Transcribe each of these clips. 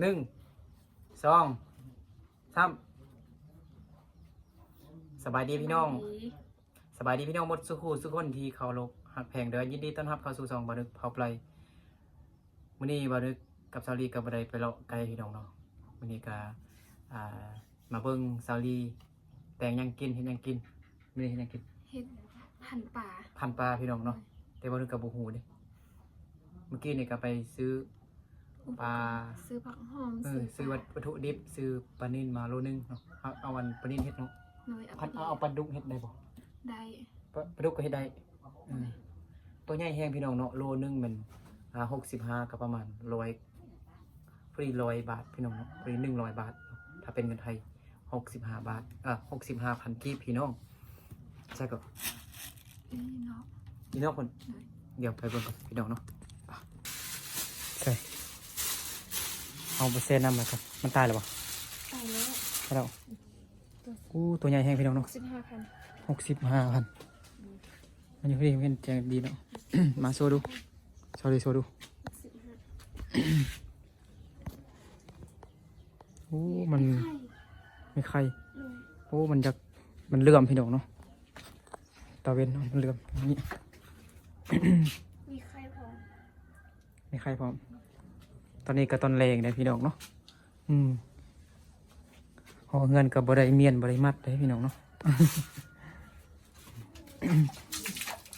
ໜຶ່ງ ສອງ ສາມ ສະບາຍດີພີ່ນ້ອງ ສະບາຍດີ ສະບາຍດີພີ່ນ້ອງໝົດສູ່ຄູ່ສູ່ຄົນທີ່ເຄົາລົບຮັກແພງເດີ ຍິນດີຕ້ອນຮັບເຂົ້າສູ່ຊ່ອງບ່າວນຶກເຜົາໄປ. ມື້ນີ້ບ່າວນຶກກັບສາວລີກໍບໍ່ໄດ້ໄປເລາະໄກພີ່ນ້ອງເນາະ ມື້ນີ້ກໍ ອ່າ ມາເບິ່ງສາວລີແຕ່ງຫຍັງກິນ ເຮັດຫຍັງກິນ ມື້ນີ້ເຮັດຫຍັງກິນ ເຮັດພັນປາ ພັນປາພີ່ນ້ອງເນາະ ໂດຍ ແຕ່ວ່າເຮົາກໍບໍ່ຮູ້ເດ້ ມື້ກີ້ນີ້ກໍໄປຊື້ ອຸປະກອນ ປາ ຊື້ຜັກຫອມ ເອີ ຊື້ ຊື້ວັດ ປາ ວັດຖຸດິບ ຊື້ປານິນມາໂລໜຶ່ງເນາະ ເອົາ ເອົາອັນປານິນເຮັດເນາະ ໂດຍ ເອົາ ພັນ ປານິນ ເອົາ ເອົາປາດຸກເຮັດໄດ້ບໍ່ ໄດ້ ປາ ປາດຸກກໍເຮັດໄດ້ ອືມ ໂຕໃຫຍ່ແຮງພີ່ນ້ອງເນາະ ໂລໜຶ່ງແມ່ນ ອ່າ ຫົກສິບຫ້າ ກໍປະມານຮ້ອຍ ພໍດີຮ້ອຍບາດພີ່ນ້ອງເນາະ ພໍດີໜຶ່ງຮ້ອຍບາດ ຖ້າເປັນເງິນໄທຫົກສິບຫ້າບາດ ເອີ ຫົກສິບຫ້າພັນກີບພີ່ນ້ອງ ໃສ່ກໍ ອີ່ເນາະ ອີ່ເນາະຄົນ ໂດຍ ດຽວໄປເບິ່ງກ່ອນພີ່ນ້ອງເນາະ ໃສ່ ເອົາໄປແຊ່ນ້ຳໄວ້ກ່ອນ ມັນຕາຍແລ້ວບໍ່ ຕາຍແລ້ວ ຕາຍແລ້ວ ໂອ້ ໂຕໃຫຍ່ແຮງພີ່ນ້ອງເນາະ ຫົກສິບຫ້າພັນ ຫົກສິບຫ້າພັນ ອືມ ມັນຢູ່ທີ່ເຫັນແຈ້ງດີເນາະ ມາໂຊດູ ສາວລີໂຊດູ ຫົກສິບຫ້າ ໂອ້ ມັນ ມີໄຂ່ ມີໄຂ່ ໂດຍ ໂອ້ ມັນຢາກ ມັນເຫຼື້ອມພີ່ນ້ອງເນາະ ຕາເວັນເນາະ ມັນເຫຼື້ອມນີ້ ມີໄຂ່ພ້ອມ ມີໄຂ່ພ້ອມ ຕອນນີ້ກໍຕອນແລງເດ້ພີ່ນ້ອງເນາະ ອືມ ຫໍເຮືອນກໍບໍ່ໄດ້ມ້ຽນ ບໍ່ໄດ້ມັດເດ້ພີ່ນ້ອງເນາະ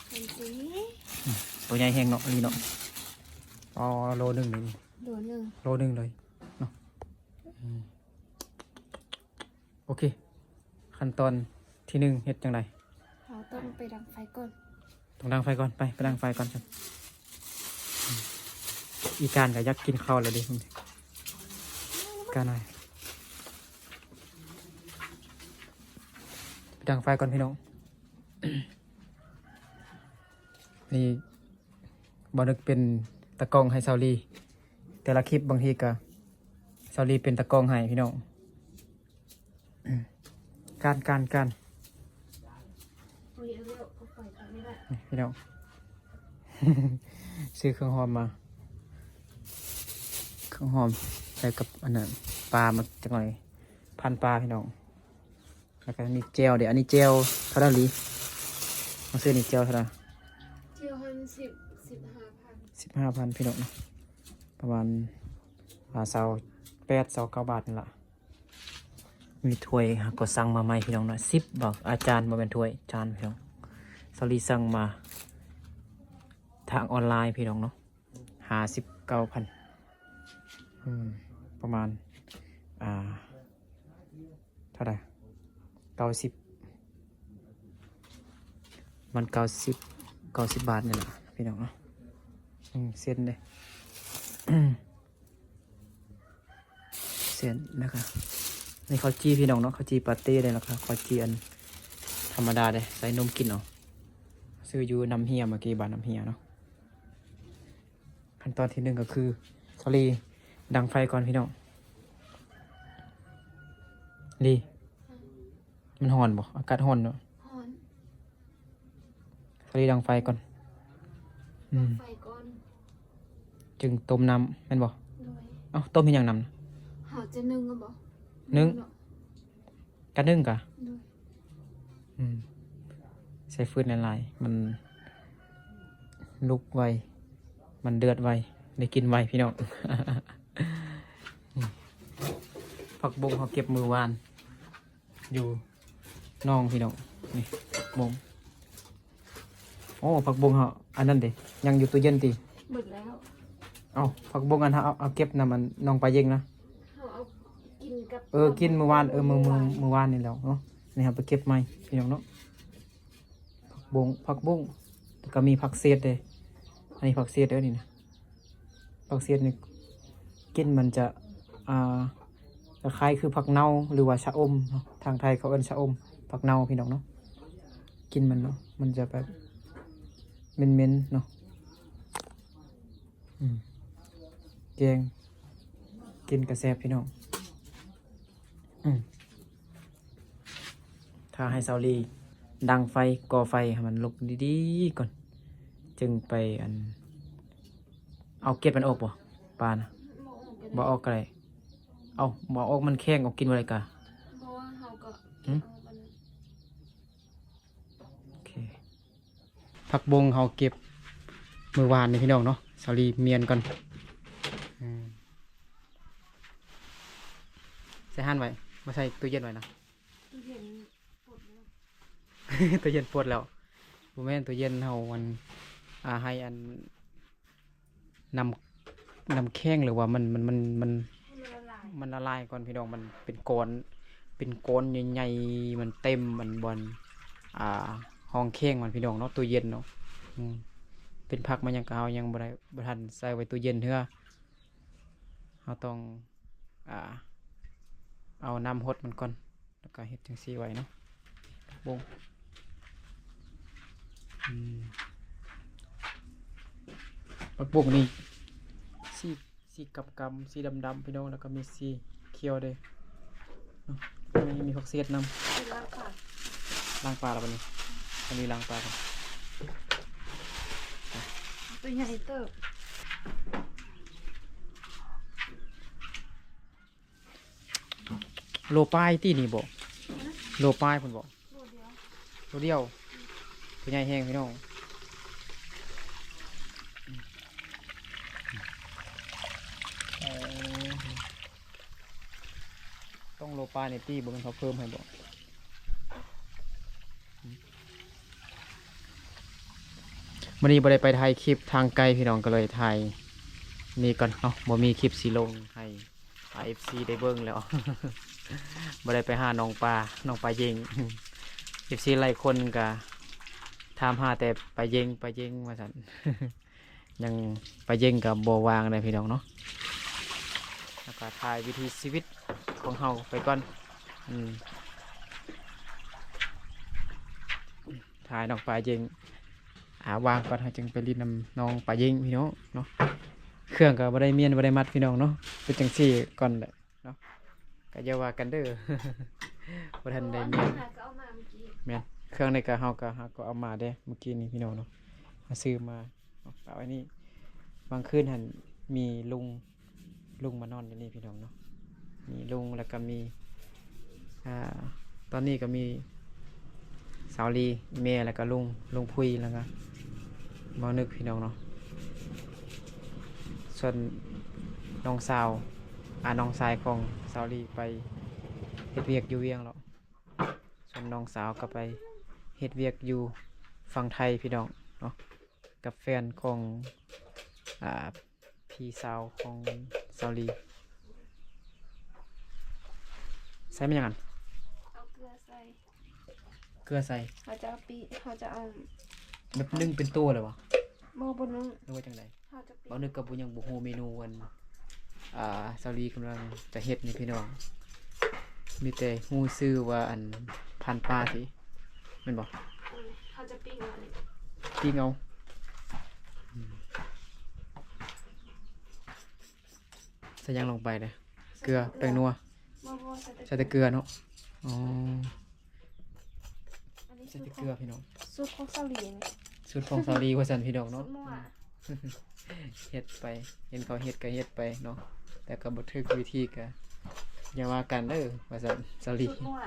ເຫັນຊິ ໂຕໃຫຍ່ແຮງເນາະ ນີ້ເນາະ ອໍ ໂລໜຶ່ງເລີຍນີ້ ໂລໜຶ່ງ ໂລໜຶ່ງເລີຍເນາະ ອືມ ໂອເຄ ຂັ້ນຕອນທີໜຶ່ງເຮັດຈັ່ງໃດ ເຮົາຕ້ອງໄປດັງໄຟກ່ອນ ຕ້ອງດັງໄຟກ່ອນ ໄປ ໄປດັງໄຟກ່ອນຊັ້ນ ອີການກໍຢາກກິນເຂົ້າແລ້ວເດ້ ການໄປ ໄປດັງໄຟກ່ອນພີ່ນ້ອງ ນີ້ ບ່າວນຶກເປັນຕາກ້ອງໃຫ້ສາວລີ ແຕ່ລະຄລິບບາງທີກໍສາວລີເປັນຕາກ້ອງໃຫ້ພີ່ນ້ອງ ການ ການ ການ ນີ້ພີ່ນ້ອງ ຊື້ເຄື່ອງຫອມມາ ເຄື່ອງຫອມໃສ່ກັບອັນນັ້ນ ປາມາຈັກໜ້ອຍ ພັນປາພີ່ນ້ອງ ແລ້ວກໍມີແຈ່ວເດ້ ອັນນີ້ແຈ່ວເທົ່າໃດລີ ມາຊື້ນີ້ແຈ່ວເທົ່າໃດ ແຈ່ວຫັ້ນສິບ ສິບຫ້າພັນ ສິບຫ້າພັນພີ່ນ້ອງ ປະມານ ອ່າ ຊາວແປດ ຊາວເກົ້າບາດນີ້ລະ ມີຖ້ວຍ ເຮົາກໍສັ່ງມາໃໝ່ພີ່ນ້ອງເນາະ ສິບ ບໍ່ ອາ ຈານ ບໍ່ແມ່ນຖ້ວຍ ຈານພີ່ນ້ອງ ສາວລີສັ່ງມາທາງອອນລາຍພີ່ນ້ອງເນາະ ຫ້າສິບເກົ້າພັນ ອືມ ປະມານ ອ່າ ເທົ່າໃດ ເກົ້າສິບ ມັນເກົ້າສິບ ເກົ້າສິບບາດນີ້ລະພີ່ນ້ອງເນາະ ອືມ ເສັ້ນເດ້ ເສັ້ນ ແລ້ວກໍ ນີ້ເຂົ້າຈີ່ພີ່ນ້ອງເນາະ ເຂົ້າຈີ່ປາເຕ້ເດ້ ແລ້ວກໍເຂົ້າຈີ່ອັນທຳມະດາເດ້ ໃສ່ນົມກິນເອົາ ຊື້ຢູ່ນ້ຳເຫຍ ເມື່ອກີ້ບ້ານນ້ຳເຫຍເນາະ. ຂັ້ນຕອນທີໜຶ່ງກໍຄື ສາວລີ ດັງໄຟກ່ອນພີ່ນ້ອງ ລີ ມັນຮ້ອນບໍ່? ອາກາດຮ້ອນເນາະ ຮ້ອນ ສາວລີ ດັງໄຟກ່ອນ ອືມ ໄຟກ່ອນ ຈຶ່ງຕົ້ມນ້ຳແມ່ນບໍ່? ໂດຍ ເອົ້າ ຕົ້ມເຮັດຫຍັງນຳ? ເຮົາຈະໜຶ້ງບໍ່? ໜຶ້ງ ເນາະ ກະໜຶ້ງກະ ໂດຍ ອືມ ໃສ່ຟືນຫຼາຍໆ ມັນລຸກໄວ ມັນເດືອດໄວ ໄດ້ກິນໄວພີ່ນ້ອງ ອືມ ຜັກບົ້ງເຮົາເກັບມື້ວານ ຢູ່ໜອງພີ່ນ້ອງ ນີ້ຜັກບົ້ງ ໂອ້ ຜັກບົ້ງເຮົາ ອັນນັ້ນເດ ຍັງຢູ່ຕູ້ເຢັນຕິ? ເບິດແລ້ວ ເອົ້າ ຜັກບົ້ງອັນເຮົາເອົາ ເອົາເກັບນຳອັນໜອງປາເຢັງນະ ເຮົາເອົາກິນກັບ ເອີ ກິນມື້ວານ ເອີ ມື້ ມື້ ມື້ວານນີ້ແຫຼ້ວເນາະ ນີ້ເຮົາໄປເກັບໃໝ່ພີ່ນ້ອງເນາະ ຜັກບົ້ງ ຜັກບົ້ງ ແລ້ວກໍມີຜັກເສດເດ້ ອັນນີ້ຜັກເສດເດີນີ້ນະ ຜັກເສດນີ້ ກິ່ນມັນຈະ ອ່າ ຄ້າຍໆຄືຜັກເນົ່າ ຫຼືວ່າຊະອົມເນາະ ທາງໄທເຂົາເອີ້ນຊະອົມ ຜັກເນົ່າພີ່ນ້ອງເນາະ ກິ່ນມັນເນາະ ມັນຈະແບບເໝັນໆເນາະ ອືມ ແກງ ກິນກະແຊບພີ່ນ້ອງ ອືມ ຖ້າໃຫ້ສາວລີດັງໄຟ ກໍ່ໄຟໃຫ້ມັນລຸກດີໆກ່ອນ ຈຶ່ງໄປອັນ ເອົາເກັບມັນອອກບໍ່ ປານະ ບໍ່ອອກກໍໄດ້ ເອົ້າ ບໍ່ເອົາອອກ ມັນແຂງ ເອົາກິນບໍ່ໄດ້ກະ. ບໍ່ ເຮົາກໍ ຫືມ? ເອົາອັນນັ້ນ ໂອເຄ ຜັກບົ້ງເຮົາເກັບມື້ວານນີ້ພີ່ນ້ອງເນາະ. ສາວລີມ້ຽນກ່ອນ ອືມ ໃສ່ຫັ້ນໄວ້ ມາໃສ່ຕູ້ເຢັນໄວ້ນະ. ຕູ້ເຢັນປົດແລ້ວ ຕູ້ເຢັນປົດແລ້ວ. ບໍ່ແມ່ນ ຕູ້ເຢັນເຮົາ ອັນ ອ່າ ໃຫ້ ອັນ ນ້ຳ ນ້ຳແຂງ ຫຼືວ່າມັນ ມັນ ມັນ ມັນ ມັນລະລາຍ ມັນລະລາຍກ່ອນພີ່ນ້ອງ. ມັນເປັນກ້ອນ ເປັນກ້ອນໃຫຍ່ໆ ມັນເຕັມ ມັນບ່ອນ ອ່າ ຫ້ອງແຂງມັນພີ່ນ້ອງເນາະ ຕູ້ເຢັນເນາະ. ອືມ ເປັນຜັກມາຫຍັງກໍເຮົາຍັງບໍ່ໄດ້ ບໍ່ທັນໃສ່ໄວ້ຕູ້ເຢັນເທື່ອ. ເຮົາຕ້ອງ ອ່າ ເອົານ້ຳຫົດມັນກ່ອນ ແລ້ວກໍເຮັດຈັ່ງຊີ້ໄວ້ເນາະ. ຜັກບົ້ງ ອືມ ຜັກບົ້ງນີ້ ສີ ສີກຳໆ ສີດຳໆ ພີ່ນ້ອງ ແລ້ວກໍມີສີຂຽວເດ້ເນາະ. ມີ ມີຜັກເສດນຳ. ລ້າງປາ ລ້າງປາແລ້ວບັດນີ້ ອັນນີ້ລ້າງປາກ່ອນ. ຕົວໃຫຍ່ເຕີບ. ໂລປາຍຕິນີ້ບໍ? ໂລປາຍພຸ້ນບໍ? ໂລດຽວ ໂລດຽວ. ຕົວໃຫຍ່ແຮງພີ່ນ້ອງ. ເອີ ຕ້ອງໂລປາຍນີ້ຕິ ບໍ່ແມ່ນເຂົາເພີ່ມໃຫ້ບໍ? ມື້ນີ້ບໍ່ໄດ້ໄປຖ່າຍຄລິບທາງໄກພີ່ນ້ອງ ກໍເລີຍຖ່າຍນີ້ກ່ອນເນາະ. ບໍ່ມີຄລິບຊິລົງໃຫ້ ອາ ເອັຟຊີ ໄດ້ເບິ່ງແລ້ວ ບໍ່ໄດ້ໄປຫານ້ອງປາ ນ້ອງປາເຢັງ. ເອັຟຊີ ຫຼາຍຄົນກໍຖາມຫາແຕ່ປາເຢັງ ປາເຢັງວ່າຊັ້ນ. ຍັງ ປາເຢັງກໍບໍ່ວ່າງເດ້ພີ່ນ້ອງເນາະ. ແລ້ວກໍຖ່າຍວິຖີຊີວິດຂອງເຮົາໄປກ່ອນ. ອືມ ຖ່າຍນ້ອງປາເຢັງ ອ່າ ວ່າງກ່ອນ ເຮົາຈຶ່ງໄປຫຼິ້ນນຳນ້ອງປາເຢັງພີ່ນ້ອງເນາະ. ເຄື່ອງກໍບໍ່ໄດ້ມ້ຽນ ບໍ່ໄດ້ມັດພີ່ນ້ອງເນາະ ເປັນຈັ່ງຊີ້ກ່ອນແຫຼະເນາະ. ກໍຢ່າວ່າກັນເດີ ບໍ່ທັນໄດ້ມ້ຽນ. ເອົາມາກໍເອົາມາມື້ກີ້. ແມ່ນ ເຄື່ອງນີ້ກໍເຮົາກໍ ເຮົາກໍເອົາມາເດ້ມື້ກີ້ນີ້ພີ່ນ້ອງເນາະ. ເຮົາຊື້ມາເອົາໄວ້ນີ້. ບາງຄືນຫັ້ນມີລຸງ ລຸງມານອນຢູ່ນີ້ພີ່ນ້ອງເນາະ. ມີລຸງ ແລ້ວກໍມີ ອ່າ ຕອນນີ້ກໍມີສາວລີ ແມ່ ແລ້ວກໍລຸງ ລຸງພຸຍ ແລ້ວກໍບ່າວນຶກພີ່ນ້ອງເນາະ. ສ່ວນນ້ອງສາວ ອ່າ ນ້ອງຊາຍຂອງສາວລີໄປເຮັດວຽກຢູ່ວຽງແລ້ວ. ສ່ວນນ້ອງສາວກໍໄປເຮັດວຽກຢູ່ຝັ່ງໄທພີ່ນ້ອງເນາະ ກັບແຟນຂອງ ອ່າ ພີ່ສາວຂອງສາວລີ. ໃສ່ແມ່ນຫຍັງຫັ້ນ? ເອົາເກືອໃສ່. ເກືອໃສ່? ເຮົາຈະເອົາປີ ເຮົາຈະເອົາ ແບບໜຶ້ງເປັນໂຕເລີຍບໍ່? ບໍ່ ບໍ່ໜຶ້ງ. ຫຼືວ່າຈັ່ງໃດ? ເຮົາຈະປີ້ງ. ບ່າວນຶກກໍບໍ່ ຍັງບໍ່ຮູ້ເມນູອັນ ອ່າ ສາວລີກຳລັງຈະເຮັດນີ້ພີ່ນ້ອງ. ມີແຕ່ຮູ້ຊື່ວ່າອັນ ພັນປາຕິ ແມ່ນບໍ່? ເອີ ເຮົາຈະປີ້ງເອົານີ້ ປີ້ງເອົາ. ອືມ ໃສ່ຫຍັງລົງໄປເດ້? ເກືອ ແປ້ງນົວ? ບໍ່ ບໍ່ ໃສ່ແຕ່ ໃສ່ແຕ່ເກືອເນາະ. ອໍ ອັນນີ້ ໃສ່ແຕ່ເກືອພີ່ນ້ອງ. ສູດຂອງສາວລີນີ້ ສູດຂອງສາວລີວ່າຊັ້ນພີ່ນ້ອງເນາະ. ເຮັດໄປ ເຫັນເຂົາເຮັດກໍເຮັດໄປເນາະ ແຕ່ກໍບໍ່ຖືກວິທີກໍຢ່າວ່າກັນເດີວ່າຊັ້ນ ສາວລີ. ສູດມົ້ວ.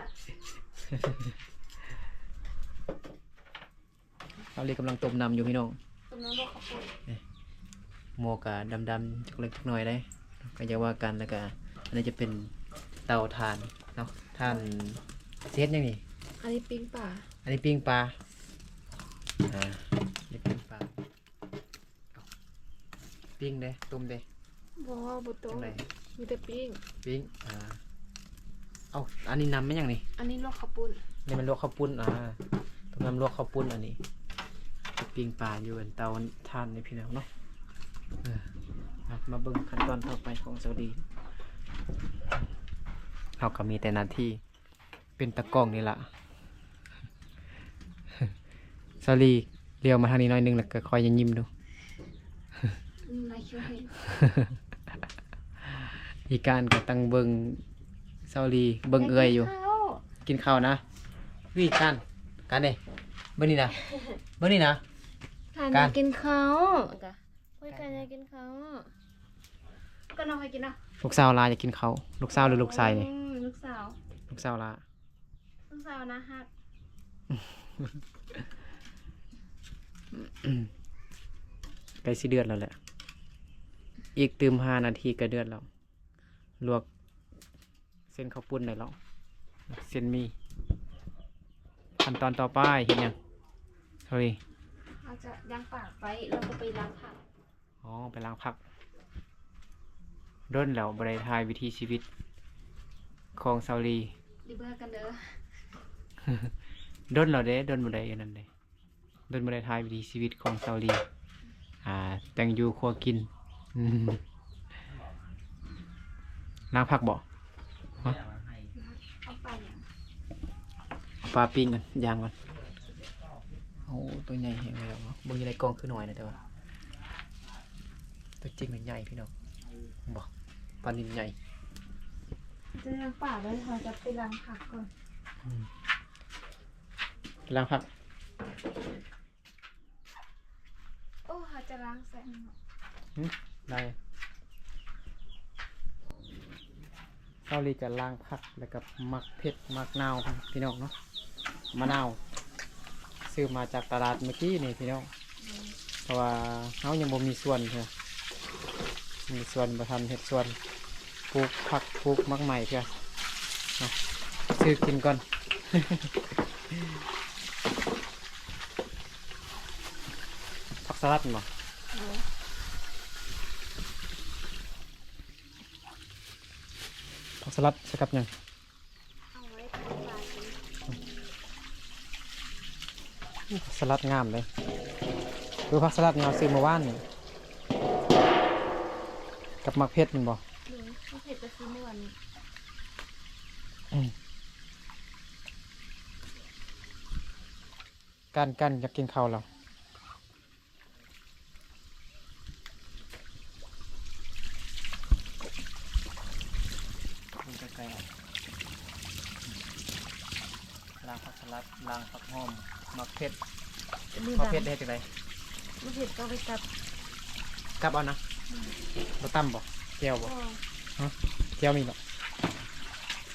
ສາວລີກຳລັງຕົ້ມນ້ຳຢູ່ພີ່ນ້ອງ. ຕົ້ມນ້ຳລວກເຂົ້າປຸ້ນ. ນີ້ ໝໍ້ກະດຳໆຈັກເລັກຈັກໜ້ອຍເດ້ ກໍຢ່າວ່າກັນ. ແລ້ວກະອັນນີ້ຈະເປັນເຕົາຖ່ານເນາະ. ຖ່ານ ຊິເຮັດຫຍັງນີ້? ອັນນີ້ປີ້ງປາ. ອັນນີ້ປີ້ງປາ. ອ່າ ນີ້ປີ້ງປາ. ເອົ້າ ປີ້ງເດ້ ຕົ້ມເດ້? ບໍ່ ບໍ່ຕົ້ມ. ຈັ່ງໃດ? ມີແຕ່ປີ້ງ. ປີ້ງ ອ່າ. ເອົ້າ ອັນນີ້ນ້ຳແມ່ນຫຍັງນີ້? ອັນນີ້ລວກເຂົ້າປຸ້ນ. ນີ້ແມ່ນລວກເຂົ້າປຸ້ນ. ອ່າ ຕົ້ມນ້ຳລວກເຂົ້າປຸ້ນ. ອັນນີ້ປີ້ງປາຢູ່ອັນເຕົາຖ່ານນີ້ພີ່ນ້ອງເນາະ. ເອີ ມາເບິ່ງຂັ້ນຕອນຕໍ່ໄປຂອງສາວລີ. ເຮົາກໍມີແຕ່ໜ້າທີ່ ເປັນຕາກ້ອງນີ້ລະ. ສາວລີ ລຽວມາທາງນີ້ໜ້ອຍໜຶ່ງ ແລ້ວກໍຄ່ອຍຍິ້ມດູ. ອືມ ອີການກໍຕັ້ງເບິ່ງສາວລີ ເບິ່ງເອື້ອຍຢູ່. ກິນເຂົ້ານະ. ວິ ການ ການເດ້ ເບິ່ງນີ້ນະ ເບິ່ງນີ້ນະ. ການ ການ ກິນເຂົ້າ. ໂອ້ຍ ການຢາກກິນເຂົ້າ. ກໍນ້ອງໃຫ້ກິນເນາະ. ລູກສາວຫຼາຢາກກິນເຂົ້າ. ລູກສາວ ຫຼື ລູກຊາຍນີ້? ອືມ ລູກສາວ. ລູກສາວຫຼາ. ລູກສາວໜ້າຮັກ. ໃກ້ຊິເດືອດແລ້ວແຫຼະ. ອີກຕື່ມຫ້ານາທີກໍເດືອດແລ້ວ. ລວກເສັ້ນເຂົ້າປຸ້ນໄດ້ແລ້ວ. ເສັ້ນໝີ່. ຂັ້ນຕອນຕໍ່ໄປເຮັດຫຍັງ? ເຮົາຈະຍ່າງປາກໄປ ແລ້ວກໍໄປລ້າງຜັກ. ອໍ ໄປລ້າງຜັກ. ດົນແລ້ວບໍ່ໄດ້ຖ່າຍວິຖີຊີວິດຂອງສາວລີ. ໄດ້ເບິ່ງກັນເດີ. ດົນແລ້ວເດ້ ດົນບໍ່ໄດ້ອັນນັ້ນເດ້. ດົນບໍ່ໄດ້ຖ່າຍວິຖີຊີວິດຂອງສາວລີ ອ່າ ແຕ່ງຢູ່ຄົວກິນ. ອືມ ລ້າງຜັກບໍ່? ຮະ? ເອົາປາຫຍັງ? ເອົາປາປີ້ງກ່ອນ ຍ່າງກ່ອນ. ໂອ້ ຕົວໃຫຍ່ແຮງເລີຍເນາະ. ເບິ່ງຢູ່ໃນກ້ອງຄືນ້ອຍນະ ແຕ່ວ່າຕົວຈິງມັນໃຫຍ່ພີ່ນ້ອງ. ເຫັນບໍ່? ປານິນໃຫຍ່. ຈະຍ່າງປາເລີຍ ເຮົາຈະໄປລ້າງຜັກກ່ອນ. ອືມ ໄປລ້າງຜັກ. ໂອ້ ເຮົາຈະລ້າງໃສ່ອັນນີ້ເນາະ. ຫຶ ໄດ້. ສາວລີກໍລ້າງຜັກ ແລ້ວກໍໝາກເຜັດ ໝາກນາວ ພີ່ນ້ອງເນາະ. ມະນາວ ຊື້ມາຈາກຕະຫຼາດມື້ກີ້ນີ້ພີ່ນ້ອງ. ອືມ ເພາະວ່າເຮົາຍັງບໍ່ມີສວນເທື່ອ ມີສວນ ບໍ່ທັນເຮັດສວນ ປູກຜັກ ປູກໝາກໄມ້ເທື່ອເນາະ. ຊື້ກິນກ່ອນ. ຜັກສະລັດແມ່ນບໍ່? ໂດຍ. ຜັກສະລັດໃສ່ກັບຫຍັງ? ເອົາໄວ້ທຳປາກິນ. ອືມ ຜັກສະລັດງາມເດ້. ຄືຜັກສະລັດນີ້ເຮົາຊື້ມື້ວານນີ້ ກັບໝາກເຜັດແມ່ນບໍ່? ໂດຍ ໝາກເຜັດກໍຊື້ມື້ວານນີ້. ອືມ ກັນ ກັນ ຢາກກິນເຂົ້າແລ້ວ. ເບິ່ງໃກ້ໆ ລ້າງຜັກສະລັດ ລ້າງຜັກຫອມ ໝາກເຜັດ. ໝາກເຜັດເຮັດຈັ່ງໃດ? ໝາກເຜັດກໍໄປກັບ ກັບເອົານະ. ອືມ ບໍ່ຕຳບໍ່? ແຈ່ວບໍ່? ບໍ່. ຮະ? ແຈ່ວມີບໍ່?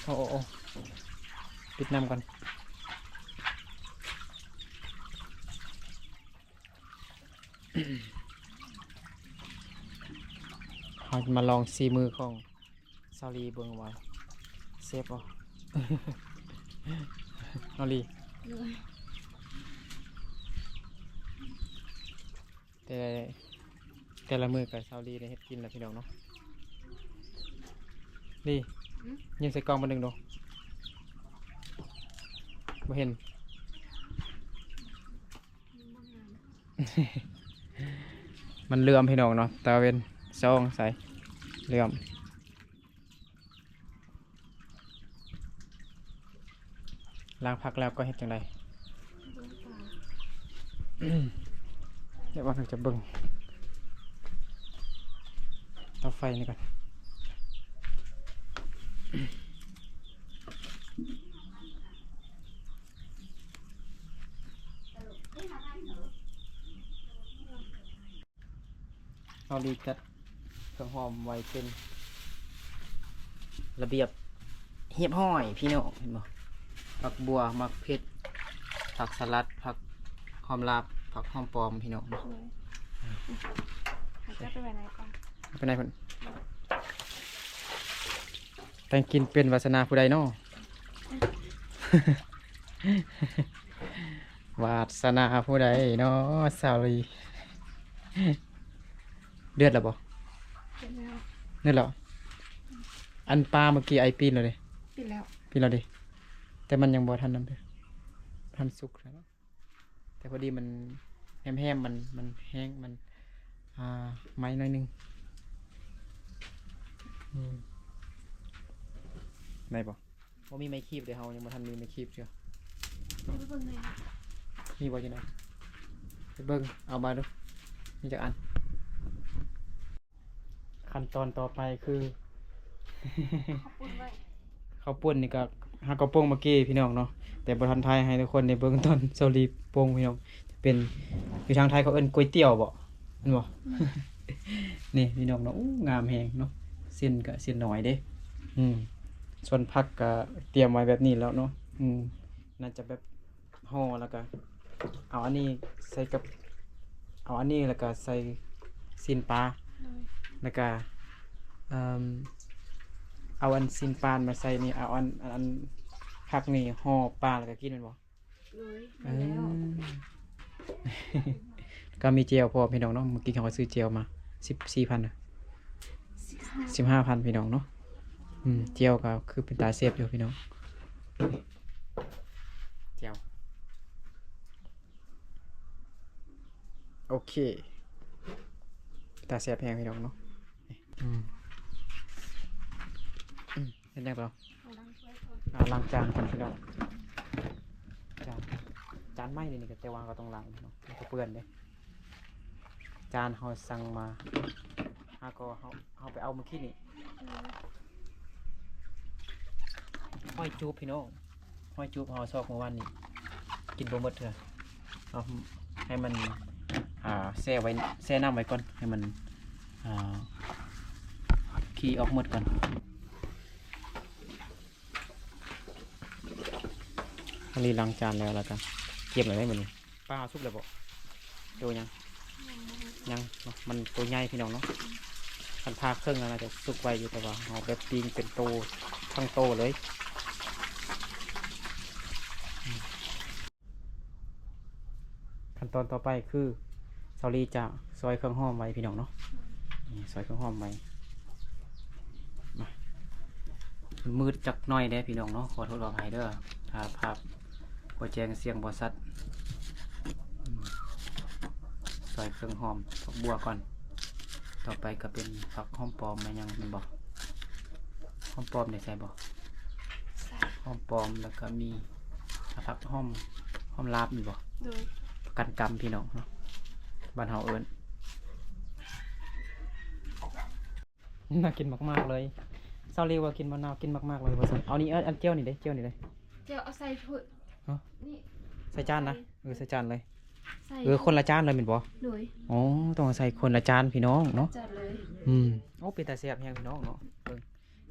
ໂອ້ ໂອ້ ໂອ້ ປິດນ້ຳກ່ອນ. ເຮົາຈະມາລອງສີມືຂອງສາວລີເບິ່ງວ່າແຊບບໍ່ ສາວລີ. ໂດຍ. ແຕ່ ແຕ່ລະມື້ກໍສາວລີໄດ້ເຮັດກິນແລ້ວພີ່ນ້ອງເນາະ. ລີ ອືມ ຍິ້ມໃສ່ກ້ອງບາດໜຶ່ງດູ. ບໍ່ເຫັນ. ມັນເຫຼື້ອມພີ່ນ້ອງເນາະ ຕາເວັນສ່ອງໃສ່ເຫຼື້ອມ. ລ້າງຜັກແລ້ວກໍເຮັດຈັ່ງໃດ? ເບິ່ງປາ. ດຽວວ່າເຮົາຈະເບິ່ງເຕົາໄຟນີ້ກ່ອນ. ເຮົາໄດ້ຈັດເຄື່ອງຫອມໄວ້ເປັນລະບຽບຮຽບຮ້ອຍພີ່ນ້ອງ ເຫັນບໍ່? ຜັກບົ່ວ ໝາກເຜັດ ຜັກສະຫຼັດ ຜັກຫອມລາບ ຜັກຫອມປ້ອມ ພີ່ນ້ອງ. ໂດຍ. ເອົາໄປໄວ້ໃນກ່ອນ ໄປໃນພຸ້ນ. ແຕ່ງກິນເປັນວາສະໜາຜູ້ໃດນໍ? ວາສະໜາຜູ້ໃດນໍ ສາວລີ? ເດືອດແລ້ວບໍ່? ເດືອດແລ້ວ. ເດືອດແລ້ວ. ອັນປາເມື່ອກີ້ອ້າຍປີ້ນແລ້ວເດ້. ປີ້ນແລ້ວ. ປີ້ນແລ້ວເດ້. ແຕ່ມັນຍັງບໍ່ທັນນັ້ນເດ້. ບໍ່ທັນສຸກ. ແຕ່ພໍດີມັນແຮມໆ ມັນ ມັນແຫ້ງ ມັນ ອ່າ ໄໝ້ໜ້ອຍໜຶ່ງ. ອືມ ໄດ້ບໍ່? ບໍ່ມີໄມ້ຄີບເດ້ ເຮົາຍັງບໍ່ທັນມີໄມ້ຄີບເທື່ອ. ໄປເບິ່ງແດ່. ມີບໍ່ຢູ່ໃນ? ໄປເບິ່ງ ເອົາມາດູ ມີຈັກອັນ? ຂັ້ນຕອນຕໍ່ໄປຄື ເຂົ້າປຸ້ນໄວ້ ເຂົ້າປຸ້ນນີ້ກໍຫາກໍປຸ້ງເມື່ອກີ້ພີ່ນ້ອງເນາະ ແຕ່ບໍ່ທັນຖ່າຍໃຫ້ທຸກຄົນໄດ້ເບິ່ງຕອນສາວລີປຸ້ງພີ່ນ້ອງ. ເປັນ ຢູ່ທາງໄທເຂົາເອີ້ນກ໋ວຍຕຽວບໍ່ ແມ່ນບໍ່? ອືມ ນີ້ພີ່ນ້ອງເນາະ. ໂອ້ ງາມແຮງເນາະ. ຊີ້ນກະຊີ້ນໜ້ອຍເດ້. ອືມ ສ່ວນຜັກກະຕຽມໄວ້ແບບນີ້ແລ້ວເນາະ. ອືມ ໜ້າຈະແບບຫໍ່ ແລ້ວກະເອົາອັນນີ້ໃສ່ກັບ ເອົາອັນນີ້ ແລ້ວກະໃສ່ຊີ້ນປາ ໂດຍ ແລ້ວກະ ເອີ່ມ ເອົາອັນຊີ້ນປາມາໃສ່ນີ້ ເອົາອັນ ອັນ ອັນຜັກນີ້ຫໍ່ປາ ແລ້ວກະກິນແມ່ນບໍ່? ໂດຍ ເອີ ແມ່ນແລ້ວ ກະມີແຈ່ວພ້ອມພີ່ນ້ອງເນາະ. ມື້ກີ້ເຮົາກະຊື້ແຈ່ວມາ ສິບສີ່ພັນນະ ສິບຫ້າ ສິບຫ້າພັນພີ່ນ້ອງເນາະ. ອືມ ແຈ່ວກະຄືເປັນຕາແຊບຢູ່ພີ່ນ້ອງ ແຈ່ວ ໂອເຄ ເປັນຕາແຊບແຮງພີ່ນ້ອງເນາະ. ອືມ ອືມ ເຮັດຫຍັງຕໍ່? ເອົາລ້າງຖ້ວຍກ່ອນ ເອົາລ້າງຈານກ່ອນພີ່ນ້ອງ. ຈານ ຈານໃໝ່ນີ້ກະ ແຕ່ວ່າກະຕ້ອງລ້າງເນາະ ມັນກະເປື້ອນເດ້. ຈານເຮົາສັ່ງມາ ຫາກໍເຮົາ ເຮົາໄປເອົາມື້ກີ້ນີ້ ຫອຍຈູບພີ່ນ້ອງ. ຫອຍຈູບເຮົາຊອກມື້ວານນີ້ ກິນບໍ່ໝົດເທື່ອ. ເອົາໃຫ້ມັນ ອ່າ ແຊ່ໄວ້ ແຊ່ນ້ຳໄວ້ກ່ອນ ໃຫ້ມັນ ອ່າ ຂີ້ອອກໝົດກ່ອນ. ອັນນີ້ລ້າງຈານແລ້ວ ແລ້ວກະກຽມແລ້ວເດ້ມື້ນີ້. ປາເຮົາສຸກແລ້ວບໍ່ ຫຼືວ່າຍັງ? ຍັງເນາະ ມັນໂຕໃຫຍ່ພີ່ນ້ອງເນາະ. ຄັນຜ່າເຄິ່ງແລ້ວໜ້າຈະສຸກໄວຢູ່ ແຕ່ວ່າເຮົາແບບປີ້ງເປັນໂຕ ທັງໂຕເລີຍ. ຂັ້ນຕອນຕໍ່ໄປຄື ສາວລີຈະຊອຍເຄື່ອງຫອມໄວ້ພີ່ນ້ອງເນາະ. ນີ້ ຊອຍເຄື່ອງຫອມໄວ້. ມາ ມັນມືດຈັກໜ້ອຍເດ້ພີ່ນ້ອງເນາະ ຂໍໂທດຂໍອະໄພເດີ ຖ້າພາບບໍ່ແຈ້ງ ສຽງບໍ່ຊັດ. ອືມ ຊອຍເຄື່ອງຫອມ ຜັກບົ່ວກ່ອນ. ຕໍ່ໄປກະເປັນຜັກຫອມປ້ອມ ແມ່ນຫຍັງ ແມ່ນບໍ່? ຫອມປ້ອມນີ້ໃສ່ບໍ່? ໃສ່ ຫອມປ້ອມ ແລ້ວກະມີຜັກຫອມ ຫອມລາບແມ່ນບໍ່? ໂດຍ ປາກັນກຳພີ່ນ້ອງເນາະ ບ້ານເຮົາເອີ້ນ. ໜ້າກິນມາກໆເລີຍ ສາວລີວ່າກິນມະນາວ ກິນມາກໆເລີຍວ່າຊັ້ນ. ເອົານີ້ ເອີ ອັນແຈ່ວນີ້ເດ້ ແຈ່ວນີ້ເດ້ ແຈ່ວເອົາໃສ່ຖ້ວຍ ຮະ ນີ້ ໃສ່ຈານນະ ໃສ່ ເອີ ໃສ່ຈານເລີຍ ໃສ່ ເອີ ຖ້ວຍ ຄົນລະຈານເລີຍແມ່ນບໍ່? ໂດຍ ອໍ ຕ້ອງໃສ່ຄົນລະຈານພີ່ນ້ອງເນາະ ຈານເລີຍ. ອືມ ໂອ້ ເປັນຕາແຊບແຮງພີ່ນ້ອງເນາະ ເບິ່ງ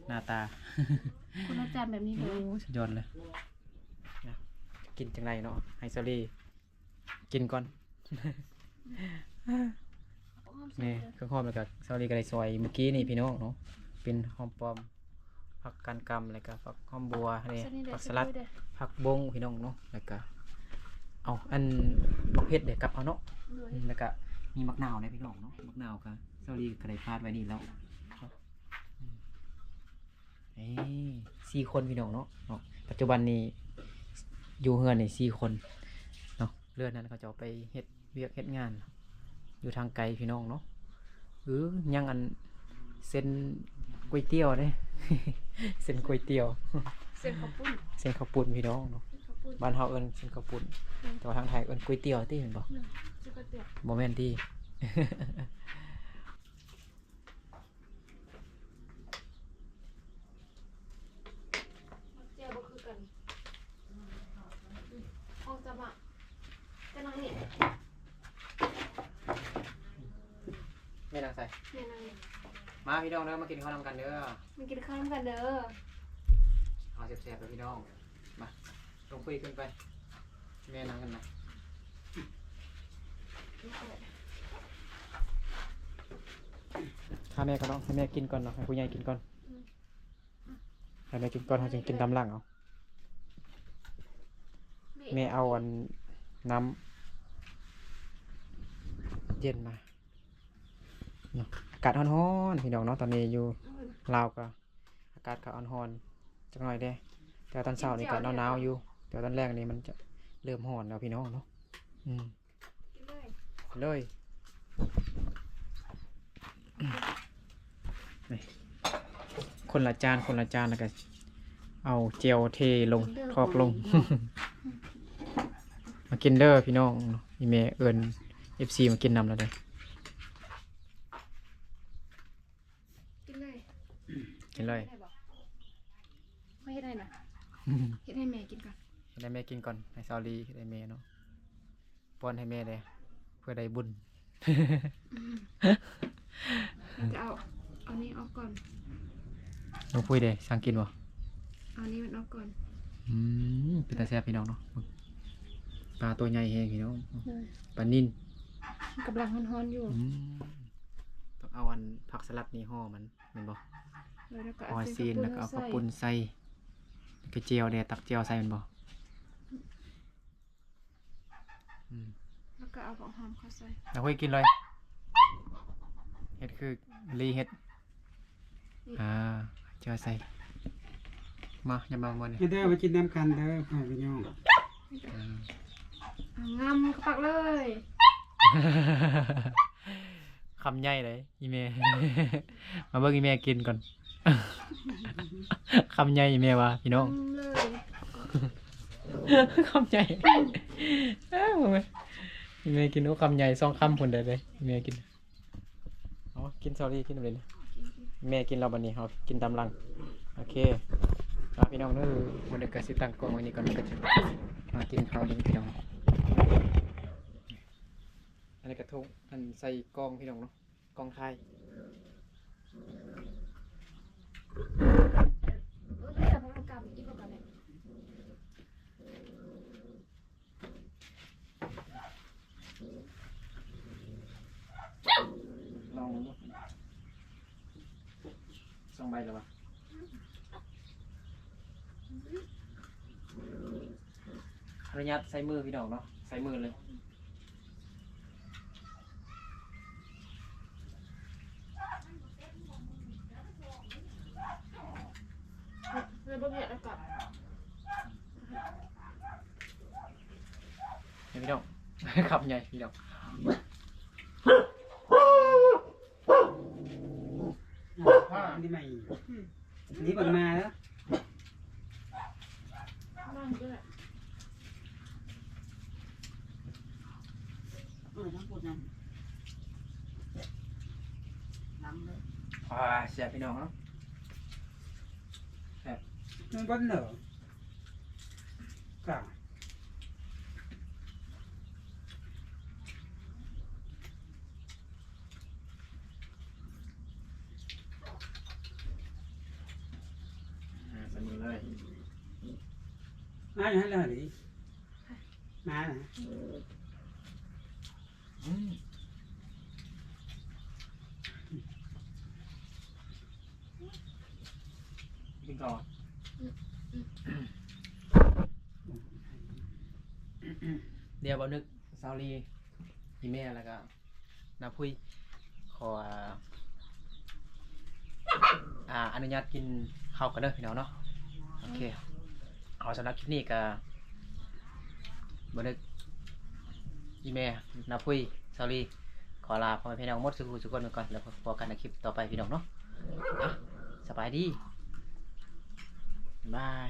ໜ້າຕາ ຄົນລະຈານແບບນີ້ເລີຍ ໂອ້ ສຸດຍອດເລີຍ. ນະ ກິນຈັ່ງໃດເນາະ ໃຫ້ສາວລີ ກິນກ່ອນ. ນີ້ ເຄື່ອງຫອມ ແລ້ວກະສາວລີກະໄດ້ຊອຍມື້ກີ້ນີ້ພີ່ນ້ອງເນາະ ເປັນຫອມປ້ອມ ຜັກກາດກຳ ແລ້ວກະຜັກຫອມບົ່ວ ນີ້ ຜັກສະຫຼັດ ຜັກບົ້ງພີ່ນ້ອງເນາະ ແລ້ວກະເອົາອັນບັກເຜັດເດ້ ກັບເອົາເນາະ. ໂດຍ ອືມ ແລ້ວກະມີໝາກນາວແດ່ພີ່ນ້ອງເນາະ ໝາກນາວກະສາວລີກະໄດ້ຝາດໄວ້ນີ້ແລ້ວ. ເອີ ສີ່ຄົນພີ່ນ້ອງເນາະ ເນາະ ປັດຈຸບັນນີ້ຢູ່ເຮືອນນີ້ສີ່ຄົນເນາະ ເຫຼືອນັ້ນເຂົາເຈົ້າໄປເຮັດວຽກເຮັດງານຢູ່ທາງໄກພີ່ນ້ອງເນາະ. ເອີ ຍັງອັນເສັ້ນກ໋ວຍຕຽວເດ້ ເສັ້ນກ໋ວຍຕຽວ ເສັ້ນເຂົ້າປຸ້ນ ເສັ້ນເຂົ້າປຸ້ນພີ່ນ້ອງເນາະ ເສັ້ນເຂົ້າປຸ້ນ ບ້ານເຮົາເອີ້ນເສັ້ນເຂົ້າປຸ້ນ ອືມ ແຕ່ວ່າທາງໄທເອີ້ນກ໋ວຍຕຽວຕິແມ່ນບໍ່? ອືມ ກ໋ວຍຕຽວ ບໍ່ແມ່ນຕິ. ແຈ່ວບໍ່ຄືກັນ ຂອງຈະບະ ຈະນັ່ງນີ້ ແມ່ນັ່ງໃສ? ແມ່ນັ່ງນີ້ ມາພີ່ນ້ອງເດີ ມາກິນເຂົ້ານຳກັນເດີ ມາກິນເຂົ້ານຳກັນເດີ ເອົາແຊບໆເດີພີ່ນ້ອງ ມາ ລົງຄຸຍຂຶ້ນໄປ ແມ່ນັ່ງກັນນະ ຖ້າແມ່ກ່ອນເນາະ ໃຫ້ແມ່ກິນກ່ອນເນາະ ໃຫ້ຜູ້ໃຫຍ່ກິນກ່ອນ ໃຫ້ແມ່ກິນກ່ອນ ເຮົາຈຶ່ງກິນຕາມຫຼັງເອົາ. ແມ່ເອົາອັນນ້ຳເຢັນມາເນາະ ອາກາດຮ້ອນໆ ພີ່ນ້ອງເນາະ ຕອນນີ້ຢູ່ລາວກະ ອາກາດກະຮ້ອນໆ ຈັກໜ້ອຍເດ້ ແຕ່ວ່າຕອນເຊົ້ານີ້ກະໜາວໆຢູ່ ແຕ່ວ່າຕອນແລງນີ້ມັນຈະເລີ່ມຮ້ອນແລ້ວພີ່ນ້ອງເນາະ ອືມ ກິນເລີຍ ເລີຍ ນີ້ ຄົນລະຈານ ຄົນລະຈານ ແລ້ວກະເອົາແຈ່ວເທລົງ ຖອກລົງ ມາກິນເດີພີ່ນ້ອງ ອີ່ແມ່ເອີ້ນເອັຟຊີມາກິນນຳແລ້ວເດີ. ກິນເລີຍ ກິນເລີຍ ໄດ້ບໍ່? ຂ້ອຍເຮັດໃຫ້ນະ ເຮັດໃຫ້ແມ່ກິນກ່ອນ ເຮັດໃຫ້ແມ່ກິນກ່ອນ ໃຫ້ສາວລີເຮັດໃຫ້ແມ່ເນາະ ປ້ອນໃຫ້ແມ່ແດ່ ເພື່ອໄດ້ບຸນ ອືມ ຈະເອົາ ເອົານີ້ ອອກກ່ອນ. ນ້ອງປຸ້ຍເດ້ ສັ່ງກິນບໍ່? ເອົານີ້ມັນອອກກ່ອນ. ອືມ ເປັນຕາແຊບພີ່ນ້ອງເນາະ. ປາໂຕໃຫຍ່ແຮງພີ່ນ້ອງ. ໂດຍ. ປານິນ ກຳລັງຮ້ອນໆຢູ່. ອືມ ຕ້ອງເອົາອັນຜັກສະຫຼັດນີ້ຫໍ່ມັນ ແມ່ນບໍ່? ໂດຍ ແລ້ວກໍເອົາ ຫໍ່ຊີ້ນ ແລ້ວກໍເອົາເຂົ້າປຸ້ນໃສ່ ແລ້ວກໍແຈ່ວແດ່ ຕັກແຈ່ວໃສ່ແມ່ນບໍ່? ອືມ ແລ້ວກໍເອົາບັກຫອມເຂົ້າໃສ່. ແລ້ວເຮີ້ຍກິນເລີຍ ເຮັດຄືລີເຮັດ. ອືມ ອ່າ ເຈົ້າໃສ່ ມາ ຢ່າມາມ່ວນນີ້ ມາເດີ ມາກິນນຳກັນເດີພໍ່ແມ່ພີ່ນ້ອງ. ອ່າ ງຳກະປັກເລີຍ ຄຳໃຫຍ່ເລີຍ. ອີ່ແມ່ ມາເບິ່ງອີ່ແມ່ກິນກ່ອນ ຄຳໃຫຍ່ ອີ່ແມ່ວ່າພີ່ນ້ອງ. ອືມ ເລີຍ ຄຳໃຫຍ່ ເອີ ອີ່ແມ່ກິນ ໂອ້ ຄຳໃຫຍ່ ສອງຄຳພຸ້ນໄດ້ເລີຍ ອີ່ແມ່ກິນ. ເອົາ ກິນ ສາວລີ ກິນນຳເລີຍ. ແມ່ກິນແລ້ວ ບັດນີ້ເຮົາກິນຕາມຫຼັງ. ໂອເຄ ລາພີ່ນ້ອງເດີ ມື້ນີ້ກໍຊິຕັ້ງກ້ອງໄວ້ນີ້ກ່ອນ ກໍຈະມາກິນເຂົ້າເລີຍພີ່ນ້ອງ. ອັນນີ້ກະທົງ ອັນໃສ່ກ່ອງພີ່ນ້ອງເນາະ ກ່ອງຖ່າຍ. ລອງເບິ່ງເນາະ ສອງໃບແລ້ວວະ. ອະນຸຍາດໃສ່ມືພີ່ນ້ອງເນາະ ໃສ່ມືເລີຍ. ແລ້ວບໍ່ເຜັດແລ້ວກໍ ນີ້ພີ່ນ້ອງ ຄຳໃຫຍ່ພີ່ນ້ອງ. ນີ້ມາອີກ ນີ້ເບິ່ງມາແລ້ວ ເອີ ທັງພຸ້ນນັ້ນ ລ້ຳເລີຍ. ອ່າ ແຊບພີ່ນ້ອງເນາະ ແຊບ ມັນບໍ່ເໜີ ກະ ອ່າ ໃສ່ມືເລີຍ. ມາຢູ່ຫັ້ນເລີຍ ມານະ ອືມ ກິນເຂົ້າ ດຽວບ່າວນຶກ ສາວລີ ອີ່ແມ່ ແລ້ວກະ ນ້າພຸ້ຍ ຂໍ ອ່າ ອະນຸຍາດກິນເຂົ້າກ່ອນເດີພີ່ນ້ອງເນາະ. ໂອເຄ ເອົາ ສຳລັບຄລິບນີ້ກະ ບ່າວນຶກ ອີ່ແມ່ ນ້າພຸ້ຍ ສາວລີ ຂໍລາພໍ່ແມ່ພີ່ນ້ອງໝົດສູ່ຜູ້ສູ່ຄົນໄປກ່ອນ ແລ້ວພົບກັນໃນຄລິບຕໍ່ໄປພີ່ນ້ອງເນາະ. ອ່ະ ສະບາຍດີ ບາຍ.